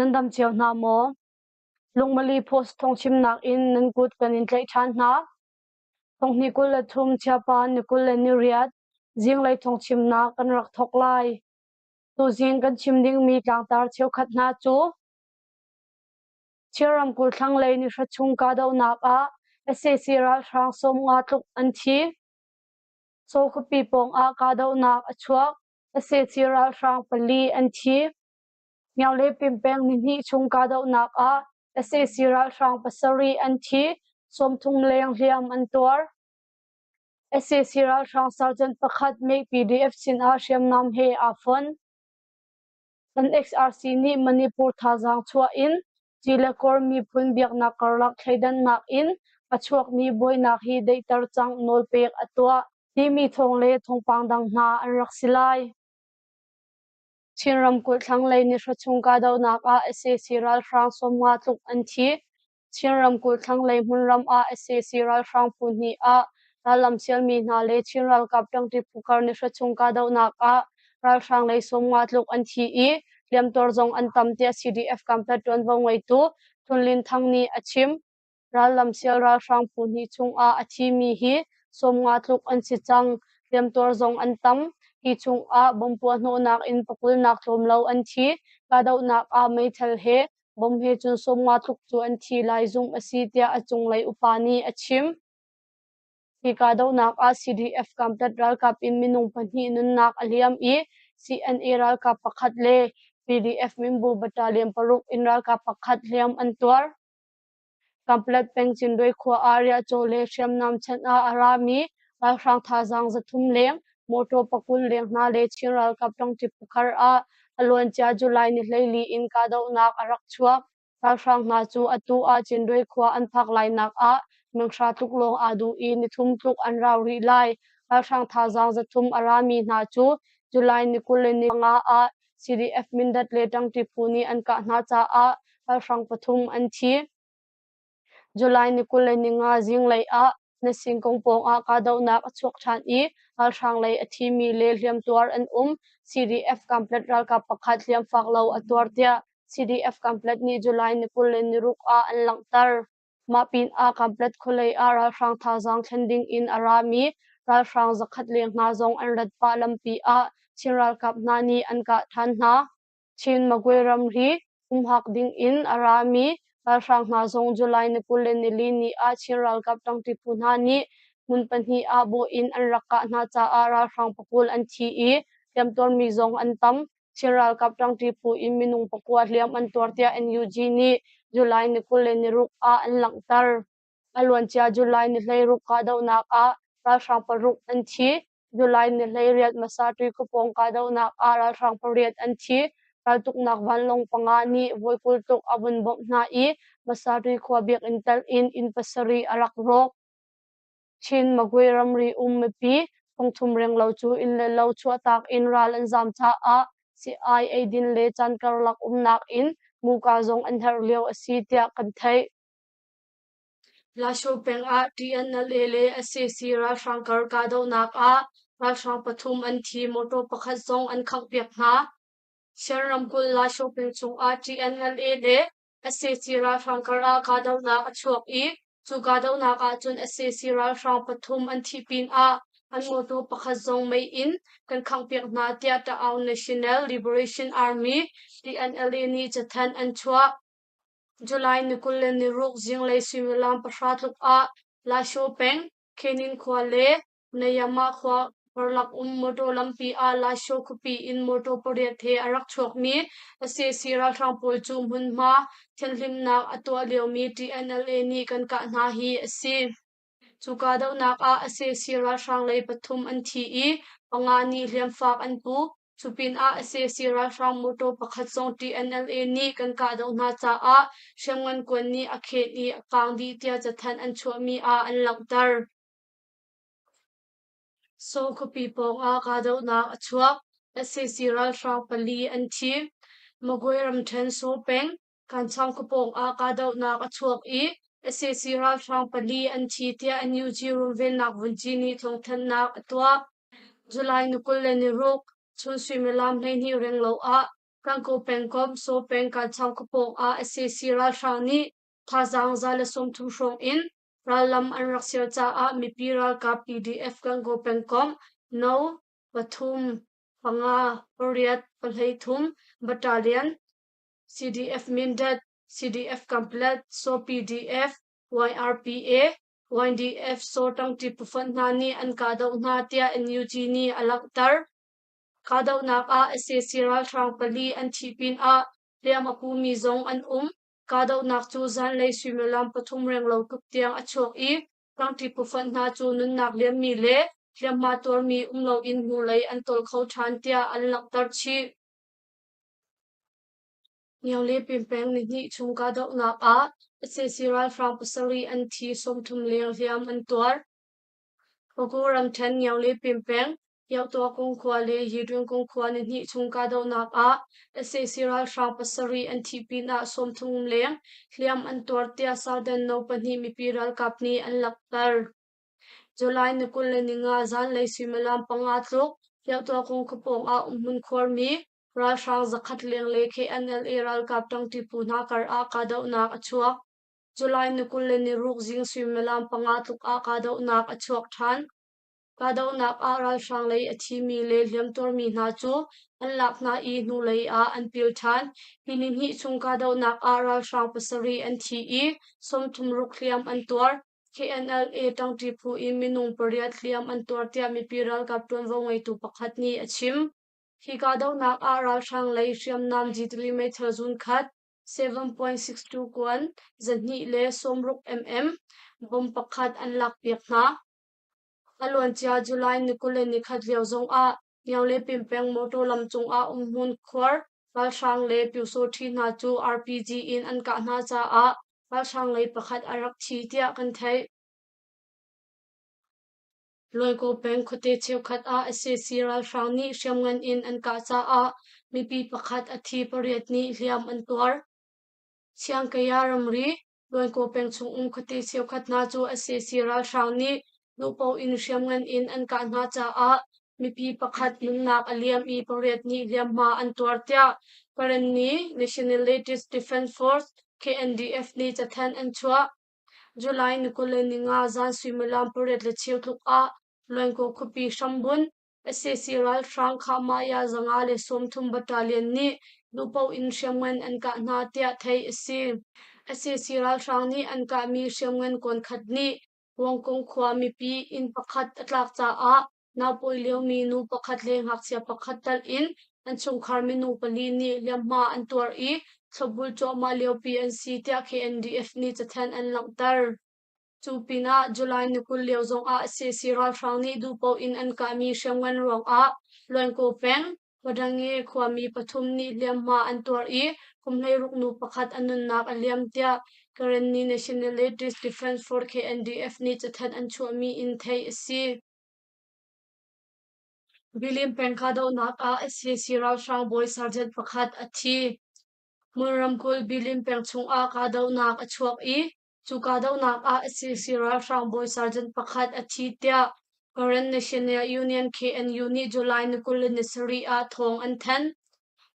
Nan dam cio hna maw? Lungmali Post thawngchimnak in nan kut kan in tlaih ṭhan hna. Thonghnih 23 Chiapa ni 28 zinglei thawngchimnak kan rak thawk lai. Tuzing kan chim dingmi tlangtar cheukhat hna cu Chin ramkulh thlanglei nihra chung kahdohnak ah sac ralhrang 50 tluk an thi. Saw khuapi pawng ah kahdohnak a chuak. Sac ralhrang pali an thi. Myo le Pimpeng nihnih chung kahdohnak ah sac ralhrang pasarih an thi, 30 leng hliam an tuar. Sac ralhrang sergeant pakhat May PDF sinah hriamnam he aa fon. NXRC nih Manipur thazaang chuah in Ci le Kawr miphun biaknak karlak thleidannak in a chuakmi buainak hi daihter cang nawlpek a tuah timi thawng le thawngpang dang hna an rak si lai. Chin ramkulh thlanglei nihra chung kahdohnak ah sac ralhrang 50 tluk an thi. Chin ramkulh thlanglei hmunram ah sac ralhrang phu hnih ah rallam sialmi hna le Chin ralkap ṭangṭi phu kar nihra chung kahdohnak ah ralhrang lei 50 tluk an thi i hliamtuar zong an tam tiah CDF Kanpet ṭuanvo ngeitu Htun Lin Thang nih a chim. Rallam sial ralhrang phu hnih chungah a thimi hi 50 tluk an si cang. Hliamtuar zong an tam. Hi chungah bomb puahhnawhnak in pakulnak tlawm lo an thi. Kahdohnak ah meithal he bomb he cun 50 tluk cu an thi lai zumh a si tiah a cunglei upa nih a chim. Hi kahdohnak ah CDF Kanpet ralkap in minung pahnih nunnak a liam i CNA ralkap pakhat le PDF Minbu Battalion paruk in ralkap pakhat hliam an tuar. Kanpetlet peng Cinduai khua ah riahcaw le hriamnam chanh ah a rami ralhrang thazaang 300 leng, mawṭaw 20 leng hna le Chin ralkap ṭangṭi phukhar ah a luancia July ni 14 in kahdohnak a rak chuak. Ralhrang hna cu atu ah Cinduai khua an phak lainak ah menghra tluk lawng aa duh i nithum tluk an rau rih lai. Ralhrang thazaang 300 a rami hna cu July ni 25 ah CDF Mindat le ṭangṭi phu nih an kah hna caah ralhrang pathum an thi. July ni 25 zinglei ah Nasingkong pawng ah kahdohnak a chuak ṭhan i ralhrang lei a thimi le hliamtuar an um. CDF Kanpetlet ralkap pakhat hliamfak lo a tuar tiah CDF Kanpetlet nih July ni 26 ah an langhter. Mah pinah Kanpetlet khualei ah ralhrang thazaang thlen ding in a rami ralhrang zakhat leng hna zong an rat pah lampi ah Chin ralkap hna nih an kah ṭhan hna. Chin Magwe ramri humhak ding in a rami ralhrang hna zong July ni 24 ni ah Chin ralkap ṭangṭi phu hna nih hmun pahnih ah bawh in an rak kah hna caah ralhrang pakul an thi i hliamtuarmi zong an tam. Chin ralkap ṭangṭi phu in minung pakua hliam an tuar tiah NUG nih July ni 26 ah an langhter. A luancia July ni 16 kahdohnak ah ralhrang paruk an thi. July ni 18 Masatui khuapawng kahdohnak ah ralhrang pariat an thi. Raltuknak vanlawng panga nih voi 20 tluk a vun bawmh hna i Masatui khua biakinn telh in inn pasarih a rak rawk. Chin Magwe ramri um mipi thongthum renglo cu inn le lo chuahtak in ral an zaam caah sii-ai eidin le caan karlak umnak in muka zong an herh lio a si tiah kan theih. Lasho peng ah TNLA le sac ralhrang kar kahdohnak ah ralhrang pathum an thi, motor pakhat zong an khanghpiak hna. Shan ramkulh Lasho peng chungah TNLA le sac ralhrang kar ah kahdohnak a chuak i cu kahdohnak ahcun sac ralhrang pathum an thih pinah an motor pakhat zong mei in kan khanghpiak hna tiah Ta'aung National Liberation Army TNLA nih cathanh an chuah. July ni 26 zinglei suimilam pahra tluk ah Lasho peng, Khenin khua le Nayama khua karlak um motor lampi ah Lasho khuapi in motor pariat he a rak chuakmi sac ralhrang pawl cu hmunhma thianhhlimhnak a tuah liomi TNLA nih kan kah hna hi a si. Cu kahdohnak ah sac ralhrang lei pathum an thi i panga nih hliamfak an pu. Cu pinah sac ralhrang motor pakhat zong TNLA nih kan kahdoh hna caah hriamngan kuan nih a khen i a kaang dih tiah cathanh an chuahmi ah an langhter. Saw khuapi pawngah kahdohnak a chuak. Sac ralhrang pali an thi. Magwe ramṭhen Saw peng Kanchang khuapawng ah kahdohnak a chuak i sac ralhrang pali an thi tiah NUG runvennak vunci nih thawngthanhnak a tuah. July ni 26 chun suimilam 12 renglo ah. Gangaw pengkomh Saw peng Kalchang khuapawng ah sac ralhrang nih thazaang 130 hrawng in rallam an rak sial caah mipi ralkap PDF Gangaw pengkomh No. 3, 5, 8, 13 Battalion, CDF Mindat, CDF Kanpetlet, Saw PDF, YRPA, YDF Saw ṭangṭi phufonh hna nih an kahdoh hna tiah NUG nih a langhter. Kahdohnak ah sac ralhrang pali an thih pinah hliam a pumi zong an um. Kahdohnak cu zanlei suimilam pathum renglo tluk tiang a chuak i ṭangṭi phufonh hna cu nunnak liammi le hliamhma tuarmi um loin hnulei an tawl kho ṭhan tiah an langhter chih. Ngiaule Peng nihnih chung kahdohnak ah sac ralhrang pasarih an thi, 30 leng hliam an tuar. Paku ramṭhen Ngiaule Peng, Yaotuakung khua le Yidwingkung khua nihnih chung kahdohnak ah sac ralhrang pasarih an thih pinah 30 leng hliam an tuar tiah Southern No. 2 mipi ralkap nih an langhter. July ni 25 zanlei suimilam panga tluk Yaotuakung khuapawng ah umhmun khuarmi ralhrang zakhat leng le KNLA ralkap ṭangṭi phu hna kar ah kahdohnak a chuak. July ni 26 zing suimilam panga tluk ah kahdohnak a chuak ṭhan. Kahdohnak ah ralhrang lei a thimi le hliamtuarmi hna cu an lak hna i hnulei ah an pil ṭhan. Hi nihnih chung kahdohnak ah ralhrang pasarih an thi i 36 hliam an tuar. KNLA ṭangṭi phu in minung pariat hliam an tuar tiah mipi ralkap ṭuanvo ngeitu pakhat nih a chim. Hi kahdohnak ah ralhrang lei hriamnam G3 meithal zun khat, 7.62 kuan, 260 mm bomb pakhat an lakpiak hna. A luancia July ni 21 lio zongah Myaung le Pim peng motor lam cungah umhmun khuar ralhrang le pyusawṭhi hna cu RPG in an kah hna caah ralhrang lei pakhat a rak thi tiah kan theih. Luaikaw peng khuate cheukhat ah sac ralhrang nih hriamngan in an kah caah mipi pakhat a thi, pariat nih hliam an tuar. Chiangkaya ramri Luaikaw peng chungum khuate cheukhat hna cu sac ralhrang nih duhpoh in hriamngan in an kah hna caah mipi pakhat nunnak a liam i pariat nih hliamhma an tuar tiah Karenni Nationalities Defense Force KNDF nih cathanh an chuah. July ni 25 zan suimilam pariat le cheu tluk ah Luaikaw khuapi hrambunh sac ralhrang Khahmaya 130 Battalion nih duhpoh in hriamngan an kah hna tiah theih a si. Sac ralhrang nih an kahmi hriamngan kuankhat nih Wangkung khua mipi inn pakhat a tlak caah naupawi liomi nu pakhat le ngakchia pakhat telh in an chungkhar minung pali nih hliamhma an tuar i thlopbul cuahmah liopi an si tiah KNDF nih cathanh an langhter. Cu pinah July ni 20 lio zongah sac ralhrang nih duhpoh in an kahmi hriamngan ruangah Luainkaw peng Padange khuami pathum nih hliamhma an tuar i kum 16 nu pakhat a nunnak a liam tiah Karenni Nationalities Defense Force KNDF nih cathanh an chuahmi in theih a si. Bilim peng kahdohnak ah sac ralhrang bawi sergeant pakhat a thi. Hmun ramkulh Bilim peng chungah kahdohnak a chuak i cu kahdohnak ah sac ralhrang bawi sergeant pakhat a thi tiah Karen National Union KNU nih July ni 27 ah thawng an thanh.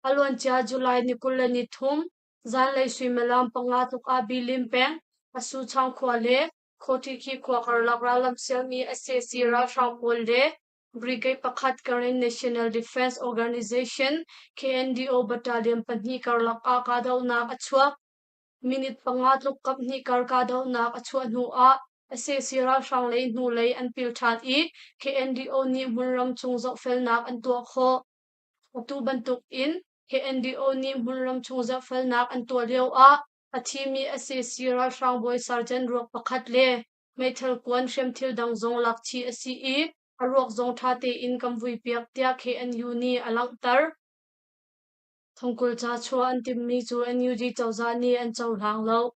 A luancia July ni 23 zanlei suimilam panga tluk ah Bilim peng Asuchang khua le Khawṭhikhi khua karlak rallam sialmi sac ralhrang pawl le Brigade pakhat Karen National Defense Organization KNDO Battalion pahnih karlak ah kahdohnak a chuak. Minute panga tluk kaphnih kar kahdohnak a chuah hnu ah sac ralhrang lei hnulei an pil ṭhan i KNDO nih hmunram chung zohfelnak an tuah khawh. Atu bantuk in KNDO nih hmunram chung zohfelnak an tuah lio ah A thimi sac ralhrang bawi sergeant ruak pakhat le meithal kuan hriamthil dang zong lak chih a si i a ruak zong ṭha tein kan vuipiak tiah KNU nih a langhter. Thongkul ca chuah an timhmi cu NUG cozah nih an cohlang lo.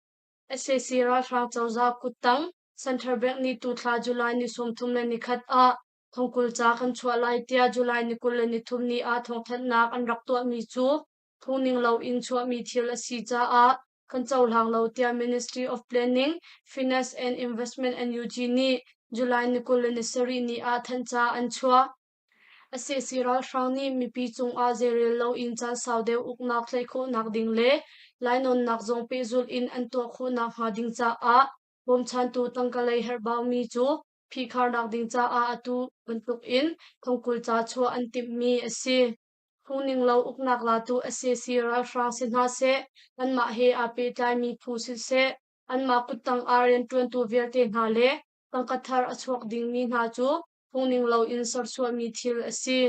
Sac ralhrang cozah kuttang Central Bank nih tuthla July ni 31 ah thongkul ca kan chuah lai tiah July ni 23 ni ah thawngthanhnak an rak tuahmi cu phungning loin chuahmi thil a si caah kan cohlang lo tiah Ministry of Planning, Finance and Investment NUG nih July ni 27 ni ah thanhca an chuah. Sac ralhrang nih mipi cungah zeirel loin caan sau deuh uknak tlaih khawhnak ding le lainawnnak zong pehzulh in an tuah khawhnak hnga ding caah bawmchantu tangka lei herhbaumi cu phihkharnak ding caah atu bantukin thongkul ca chuah an timhmi a si. Phungninglo uknak latu sac ralhrang si hna seh, anmah he aa pehtlaimi phu siseh, anmah kuttang ah rianṭuantu vialte hna le tangka thar a chuak dingmi hna cu phungning loin serchuahmi thil a si.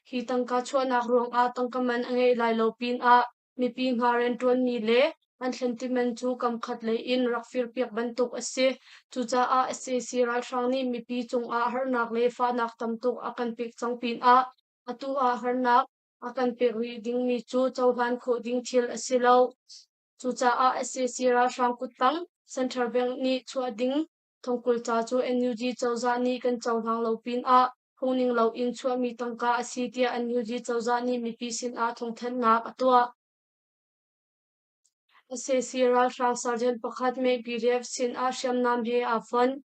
Hi tangka chuahnak ruangah tangka man a ngeih lai lo pinah mipi hna rianṭuanmi le an thlen cu kamkhat lei in rak firpiak bantuk a si. Cucaah sac ralhrang nih mipi cungah harnak le fahnak tamtuk a kan pek cang pinah atu ah harnak a kan pek rih dingmi cu cohlan khawh ding thil a si lo. Cucaah sac ralhrang kuttang Central Bank nih chuah ding thongkul ca cu NUG cozah nih kan cohlang lo pinah phungning loin chuahmi tangka a si tiah NUG cozah nih mipi sinah thawngthanhnak a tuah. Sac ralhrang sergeant pakhat May PDF sinah hriamnam he aa fonh.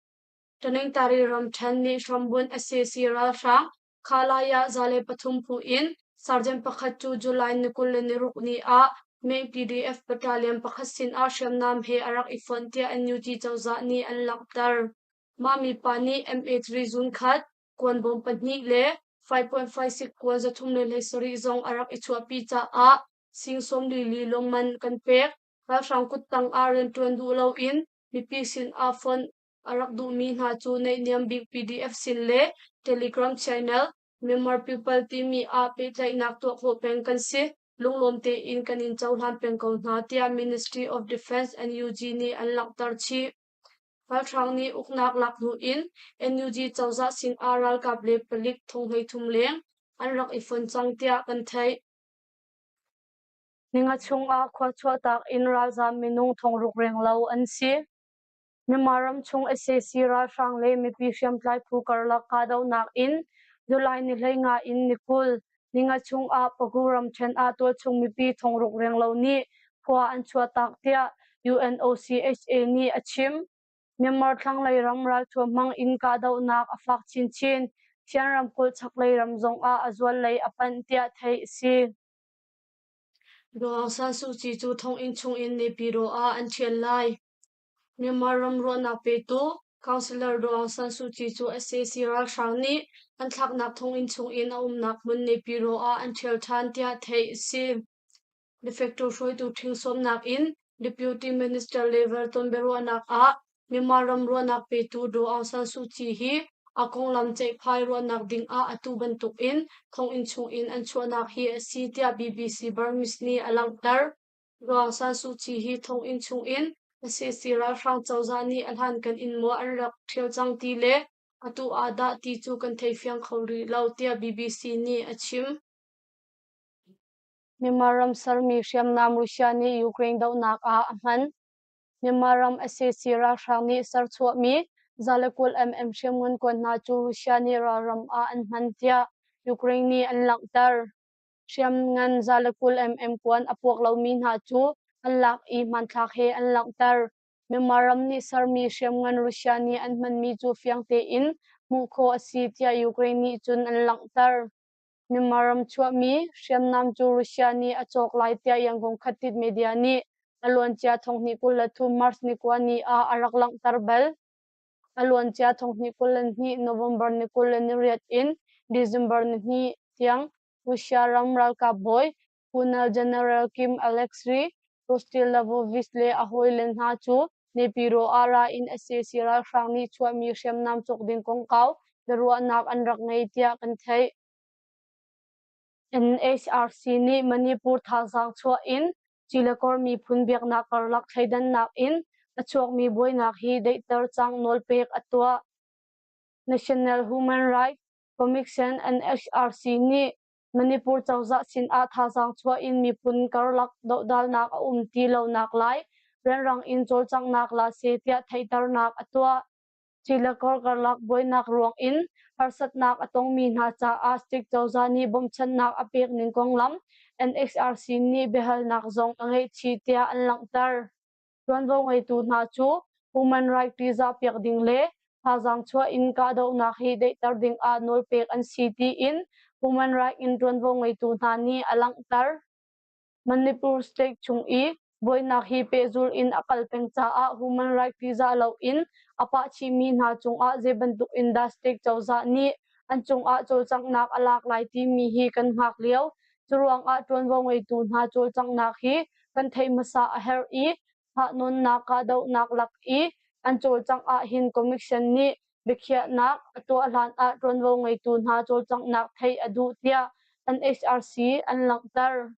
Taningtari ramṭhen nih hrambunh sac ralhrang Khalai ah 103 phu in sergeant pakhat cu July ni 26 ni ah May PDF battalion pakhat sinah hriamnam he a rak i fonh tiah NUG cozah nih an langhter. Mah mipa nih MA3 zun khat, kuanbawm pahnih le 5.56 kuan 317 zong a rak i chuahpi caah sing 44 lawngman kan pek. Ralhrang kuttang ah rianṭuan duh loin mipi sinah fonh a rak duhmi hna cu naihniam bik PDF sin le Telegram channel Myanmar People timi ah pehtlaihnak tuah khawh peng kan si. Lunglawm tein kan in cohlan peng ko hna tiah Ministry of Defense NUG nih an langhter chih. Ralhrang nih uknak lak hnu in NUG cozah sinah ralkap le palik thong 33 leng an rak i fon cang tiah kan theih. Ninga chungah khua chuahtak in ralzaam minung 6,000 renglo an si. Myanmar ramchung sac ralhrang le mipi hriamtlai phu karlak kahdohnak in July ni 15 in ni 20 ninga chungah Pagu ramṭhen ah tualchung mipi 6,000 renglo nih khua an chuahtak tiah UNOCHA nih a chim. Myanmar thlanglei ram ralthuam hmang in kahdohnak a fak chinchin. Thian ramkulh chaklei ram zongah a zual lei a panh tiah theih a si. Daw Aung San Suu Kyi cu thonginn chungin Naypyidaw ah an ṭhial lai. Myanmar ram ruahnak petu Councillor Daw Aung San Suu Kyi cu sac ralhrang nih an thlaknak thonginn chungin a umnak hmun Naypyidaw ah an ṭhial ṭhan tiah theih a si. De facto hruaitu ṭhing sawmnak in Deputy Minister level tonbiaruahnak ah Myanmar ram ruahnak petu Daw Aung San Suu Kyi hi a konglam ceihphai ruahnak ding ah atu bantuk in thonginn chungin an chuahnak hi a si tiah BBC Burmese nih a langhter. Daw Aung San Suu Kyi hi thonginn chungin sac ralhrang cozah nih a hlankan in maw an rak ṭhial cang ti le atu ah dah ti cu kan thei fiang kho rih lo tiah BBC nih a chim. Myanmar ram sermi hriamnam Russia nih Ukraine dohnak ah a hman. Myanmar ram sac ralhrang nih serchuahmi 120 mm hriamngan kuan hna cu Russia nih ralram ah an hman tiah Ukraine nih an langhter. Hriamngan 120 mm kuan a puak lomi hna cu an lak i hmanthlak he an langhter. Myanmar ram nih sermi hriamngan Russia nih an hmanmi cu fiang tein hmuh khawh a si tiah Ukraine nih cun an langhter. Myanmar ram chuahmi hriamnam cu Russia nih a cawk lai tiah Yangon Khatit media nih a luancia 2023 March ni 9 ni ah a rak langhter bal. A luancia 2022 November ni 28 in December ni 2 tiang Russia ram ralkap bawi Colonel General Kim Alexei Rostislavovich le a hawile hna cu Naypyidaw ah ra in sac ralhrang nih chuahmi hriamnam cawk ding kongkau biaruahnak an rak ngei tiah kan theih. NHRC nih Manipur thazaang chuah in Cilakor miphun biaknak karlak thleidannak in a chuakmi buainak hi daihter cang nawlpek a tuah. National Human Rights Commission NHRC nih Manipur cozah sinah thazaang chuah in miphun karlak dohdalnak a um ti lonak lai rianrang in cawlcanghnak la seh tiah theihternak a tuah. Cilakor karlak buainak ruang in harsatnak a tongmi hna caah state cozah nih bawmchannak a pek ning konglam NHRC nih biahalnak zong a ngeih chih tiah an langhter. Tuanvo ngeitu hna cu human rights ṭihzah piak ding le Thazaang chuah in kahdohnak hi daihter ding ah nawlpek an si tiin human rights in ṭuanvo ngeitu hna nih a langhter. Manipur state chung i buainak hi pehzul in a kal peng caah human rights tihzah loin a pah chihmi hna cungah zei bantuk in dah state cozah nih an cungah cawlcanghnak a lak lai timi hi kan hngak lio. Curuangah ṭuanvo ngeitu hna cawlcanghnak hi kan theih hmasa a herh i thahnawnnak kahdohnak lak i an cawlcangh ahhin Commission nih biakhiahnak a tuah hlan ah ṭuanvo ngeitu hna cawlcanghnak theih a duh tiah NHRC an langhter.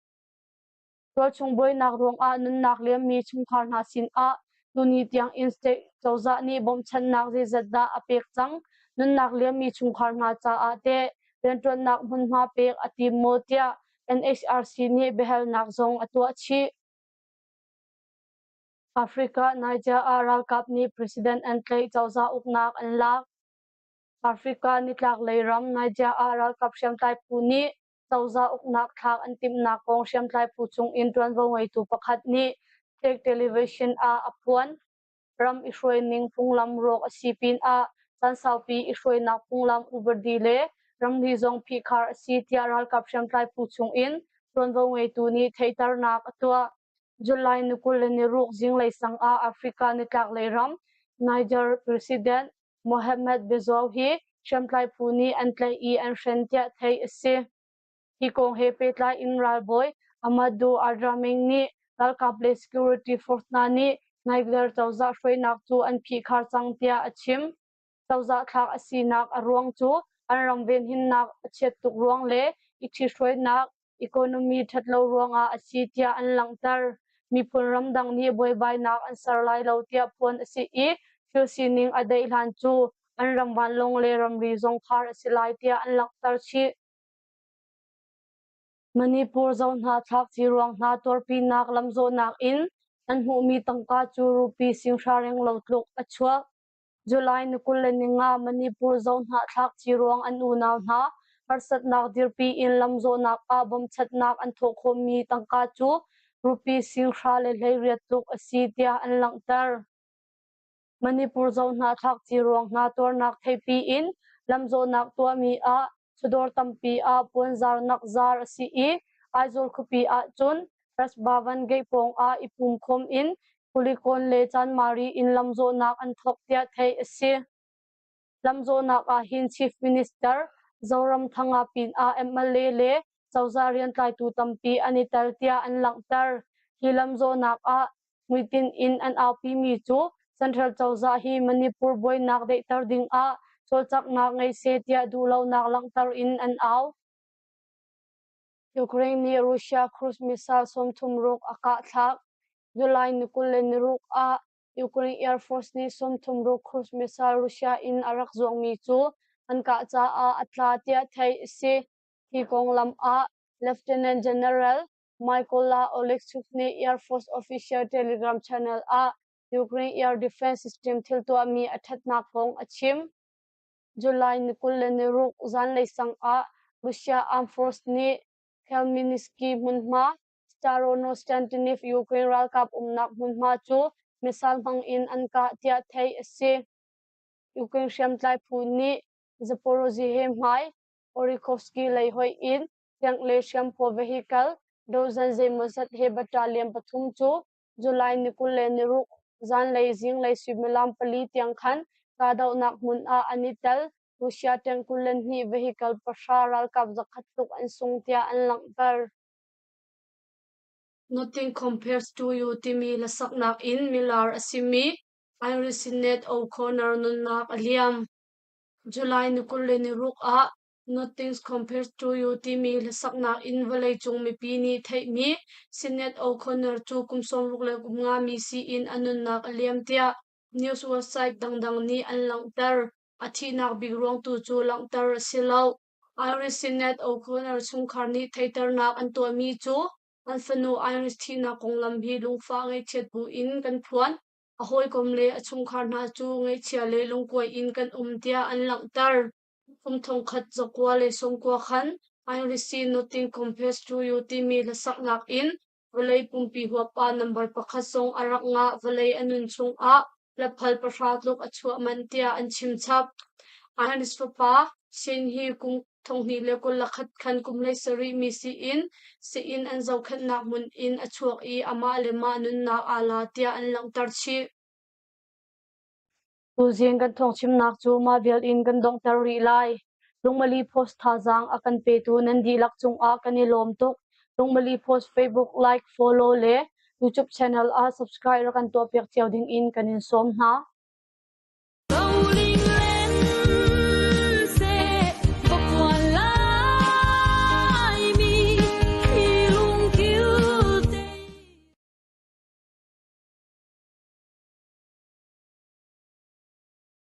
Tualchung buainak ruangah nunnak liammi chungkhar hna sinah tuni tiangin state cozah nih bawmhchanhnak zeizat dah a pek cang? Nunnak liammi chungkhar hna caah teh rianṭuannak hmunhma pek a tim maw tiah NHRC nih biahalnak zong a tuah chih. Africa Niger ah ralkap nih president an tlaih cozah uknak an lak. Africa nitlaklei ram Niger ah ralkap hriamtlai phu nih cozah uknak thlak an timhnak kong hriamtlai phu chungin ṭuanvo ngeitu pakhat nih Tech Television ah a phuan. Ram i hruaining phunglam rawk a si pinah caan saupi i hruainak phunglam upadi le ramri zong phihkhar a si tiah ralkap hriamtlai phu chungin ṭuanvo ngeitu nih theihternak a tuah. July ni 26 zinglei sang ah Africa nitlaklei ram Niger President Mohamed Bazoum hi hriamtlai phu nih an tlaih i an hren tiah theih a si. Hi kong he pehtlai in ralbawi Amadou Adraming nih ralkap le security force hna nih Niger cozah hruainak cu an phihkhar cang tiah a chim. Cozah thlak a sinak a ruang cu an ram venhimnak a chiat tuk ruang le i ṭhithruainak economy ṭhat lo ruangah a si tiah an langhter. Miphun ramdang nih buaibainak an ser lai lo tiah phuan a si i thil sining a daih hlan cu an ram vanlawng le ramri zong khar a si lai tiah an langhter chih. Manipur zohnahthlak ciruang hna tuarpinak lamzawhnak in an hmuhmi tangka cu rupee singhra renglo tluk a chuak. July ni 25 Manipur zohnahthlak ciruang an unau hna harsatnak dirpi in lamzawhnak ah bawmchanhnak an thawh khawhmi tangka cu rupee singhra le 18 tluk a si tiah an langhter. Manipur zohnahthlak ciruang hna tuarnak theipi in lamzawhnak tuahmi ah chawdawr tampi ah puanzarnak zar a si i Aizawl khuapi ahcun Rajbhavan gate pawng ah i pumkhawm in Kulikawn le Chanmari in lamzawhnak an thawk tiah theih a si. Lamzawhnak ah hin Chief Minister Zoramthanga pinah MLA le cozah riantlaitu tampi an i tel tiah an langhter. Hi lamzawhnak ah hmuitinh in an aupimi cu Central cozah hi Manipur buainak daihter ding ah cawlcanghnak ngei seh tiah duhlonak langhter in an au. Ukraine nih Russia cruise missile 36 a kah thlak. July ni 26 ah Ukraine Air Force nih 36 cruise missile Russia in a rak zuangmi cu an kah caah a tla tiah theih a si. Hi konglam ah Lieutenant General Mykola Olekchuk nih Air Force official Telegram channel ah Ukraine Air Defense System thil tuahmi a ṭhatnak kong a chim. July ni 26 zanlei sang ah Russia Armed Force nih Khmelnytsky hmunhma Starokonstantinov Ukraine ralkap umnak hmunhma cu missile hmang in an kah tiah theih a si. Ukraine hriamtlai phu nih Zaporozhye hmai Orikhovsky lei hoih in tank le hriamphaw vehicle dozen zeimawzat he battalion pathum cu July ni 26 zanlei zinglei suimilam 4 tiang khan kahdohnak hmun ah an i tel. Russia tank 22 vehicle pahra ralkap zakhat tluk an sung tiah an langhter. Nothing Compares to You timi hlasaknak in milar a simi Irish Sinead O'Connor nunnak a liam. July ni 26 ah Nothing Compares to You timi hlasaknak in vawleicung mipi nih theihmi Sinead O'Connor cu kum 65 mi siin a nunnak a liam tiah news website dangdang nih an langhter. A thihnak bik ruang tu cu langhter a si lo. Irish Sinead O'Connor chungkhar nih theihternak an tuahmi cu an fanu Irish thihnak konglam hi lungfah ngaihchiat buin kan phuan. A hawikom le a chungkhar hna cu ngaihchia le lungkuai in kan um tiah an langhter. Kum 1990 khan Irish Nothing Compares to You timi hlasaknak in vawlei pumpi huap ah number pakhat zong a rak ngah. Vawlei a nun chungah. Laphal pahra tluk a chuah manh tiah an chim chap. Ahanis fapa Sin hi kum 2021 khan kum 17 mi siin sii-inn an zohkhenhnak hmun in a chuak i amah le mah nunnak aa la tiah an langhter chih. Tuzing kan thawngchimnak cu mah vial in kan donghter rih lai. Lungmali Post thazaang a kan petu nan dihlak cungah kan i lawm tuk. Lungmali Post Facebook like, follow le YouTube channel ah subscribe rak kan tuahpiak cio ding in kan in sawm hna.